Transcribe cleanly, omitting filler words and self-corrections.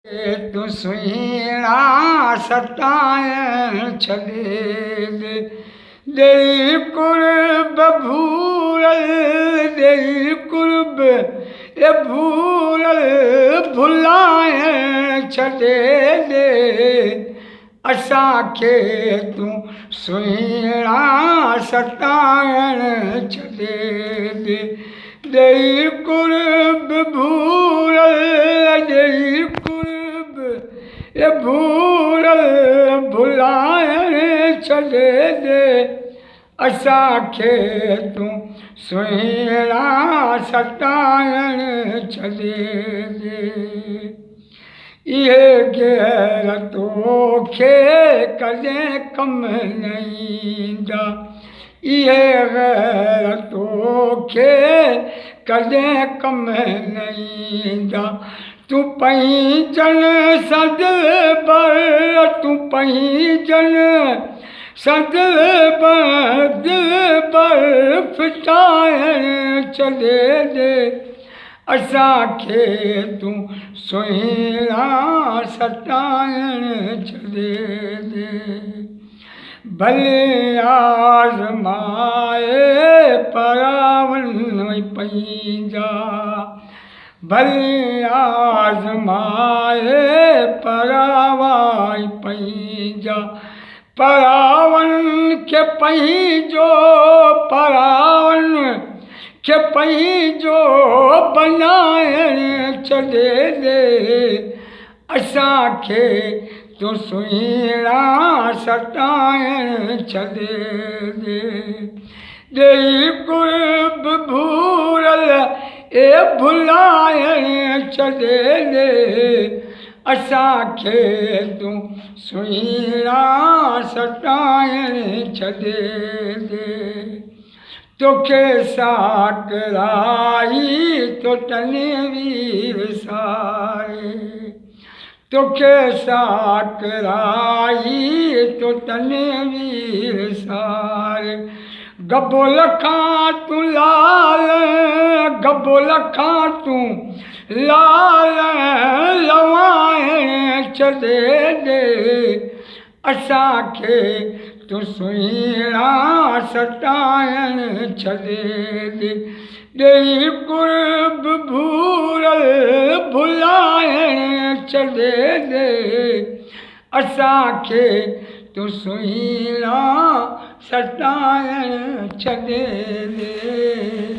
تون سهڻا ستائڻ ڇڏي ڏي، ڏيئي قرب ڀورل، ڏيئي قرب اي ڀورل ڀلائڻ ڇڏي ڏي، اسان کي تون سهڻا ستائڻ ڇڏي ڏي، ڏيئي قرب ڀورل، ڏيئي قرب اي ڀورل ڀلائڻ ڇڏي ڏي، اسان کي تون سهڻا ستائڻ ڇڏي ڏي. اهي غير توکي ڪڏهن ڪم نه ايندا، اهي غير توکي ڪڏهن ڪم نه ايندا، تون پنهنجن سان دلبر، تون پنهنجن سان دلبر، دلبر ڦٽائڻ ڇڏي ڏي، اسان کي تون سهڻا ستائڻ ڇڏي ڏي. ڀلي آزمائي پراون پنهنجا، ڀلي آزمائي پراوائي پنهنجا، پراون کي پنهنجو، پراون کي پنهنجو بنائڻ ڇڏي ڏي، اسان کي تون سهڻا ستائڻ ڇڏي ڏي. ڏيئي قرب ڀورل اي ڀلائڻ ڇڏي ڏي، اسان کي تون سهڻا ستائڻ ڇڏي ڏي. توکي ساڪرائي تو تنوير ساري، توکي ساڪرائي تو تنوير ساري، گبول کان تون لال، گبول کان تون لال لوائڻ ڇڏي ڏي، اسان کي تون سهڻا ستائڻ ڇڏي ڏي. ڏيئي قرب ڀورل ڀلائڻ ڇڏي ڏي، اسان کي تون سهڻا ستائڻ ڇڏي ڏي.